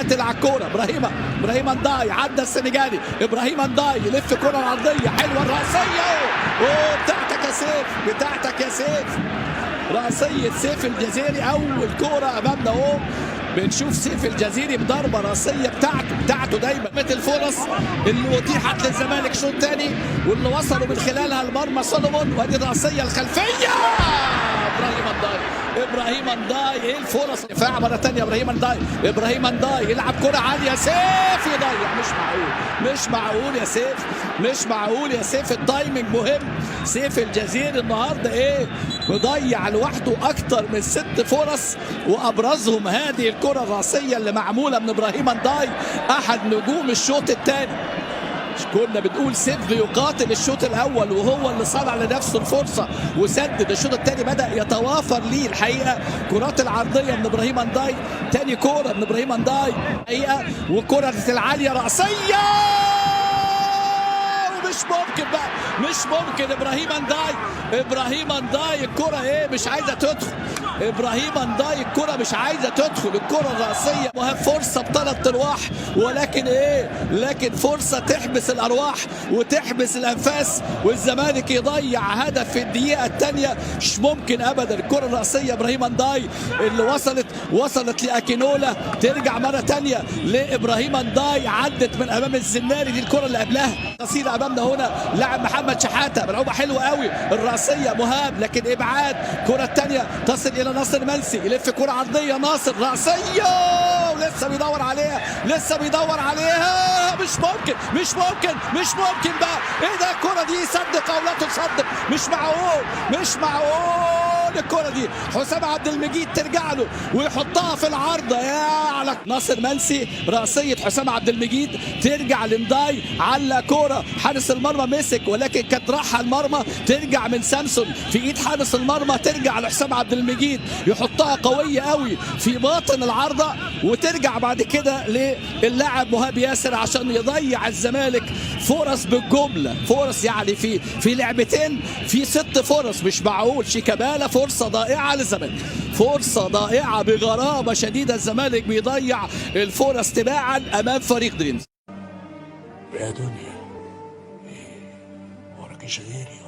تلعب كورة ابراهيم انداي، عدى السنغالي، ابراهيم انداي يلف كره العرضية حلوة الراسيه، اوه بتاعتك يا سيف، بتاعتك يا سيف، راسية سيف الجزيري. اول كورة امامنا اهو، بنشوف سيف الجزيري بضربه راسية بتاعته دايما. مثل الفرص اللي اتيحت للزمالك شوط ثاني واللي وصلوا من خلالها المرمى سولومون، وادي الراسية الخلفية ابراهيم انداي، ابراهيم انداي. ايه الفرص؟ دفاع مرة ثانية ابراهيم انداي، ابراهيم انداي يلعب كره عالية، سيف يضيع. مش معقول، مش معقول يا سيف، مش معقول يا سيف، ال timing مهم. سيف الجزيري النهارده ايه مضيع لوحده اكتر من 6 فرص، وابرزهم هذه الكره الراسية اللي معمولة من ابراهيم انداي احد نجوم الشوط الثاني. كنا بنقول سيف يقاتل الشوط الاول وهو اللي صنع لنفسه الفرصة وسدد. الشوط الثاني بدا يتوافر ليه الحقيقة كرات العرضية من ابراهيم انداي، ثاني كورة من ابراهيم انداي الحقيقة، وكره العالية راسية، ومش ممكن بقى، مش ممكن. ابراهيم انداي، ابراهيم انداي الكره ايه مش عايزه تدخل، ابراهيم انداي الكره مش عايزه تدخل، الكره الراسية وهي فرصة بثلاث ارواح، ولكن ايه، لكن فرصة تحبس الارواح وتحبس الانفاس، والزمالك يضيع هدف في الدقيقة الثانية. مش ممكن ابدا. الكره الراسية ابراهيم انداي اللي وصلت لاكينولا، ترجع مرة ثانية لابراهيم انداي، عدت من امام الزناري، دي الكره اللي قبلها. تصير امامنا هنا لاعب محمد شحاته، ملعوبه حلوة قوي الراسية مهاب، لكن ابعاد. الكره الثانية تصل الى ناصر منسي، يلف كره عرضية، ناصر راسية ولسه بيدور عليها، لسه بيدور عليها. مش ممكن، مش ممكن، مش ممكن بقى، ايه ده الكره دي؟ صدق او لا تصدق، مش معقول، مش معقول الكره دي. حسام عبد المجيد ترجع له ويحطها في العارضة، يا على ناصر منسي. راسية حسام عبد المجيد ترجع لنداي على كورة، حارس المرمى مسك ولكن كانت راحة المرمى، ترجع من سامسون في ايد حارس المرمى، ترجع لحسام عبد المجيد يحطها قوية قوي في باطن العارضة، وترجع بعد كده للاعب مهاب ياسر عشان يضيع الزمالك فرص بالجملة، فرص يعني في لعبتين في 6 فرص، مش معقول. شيكابالا فرصة ضائعة للزمالك، فرصة ضائعة بغرابة شديدة، الزمالك بيضيع الفرص تباعا امام فريق دريمز. يا دنيا إيه وراكيش غيري.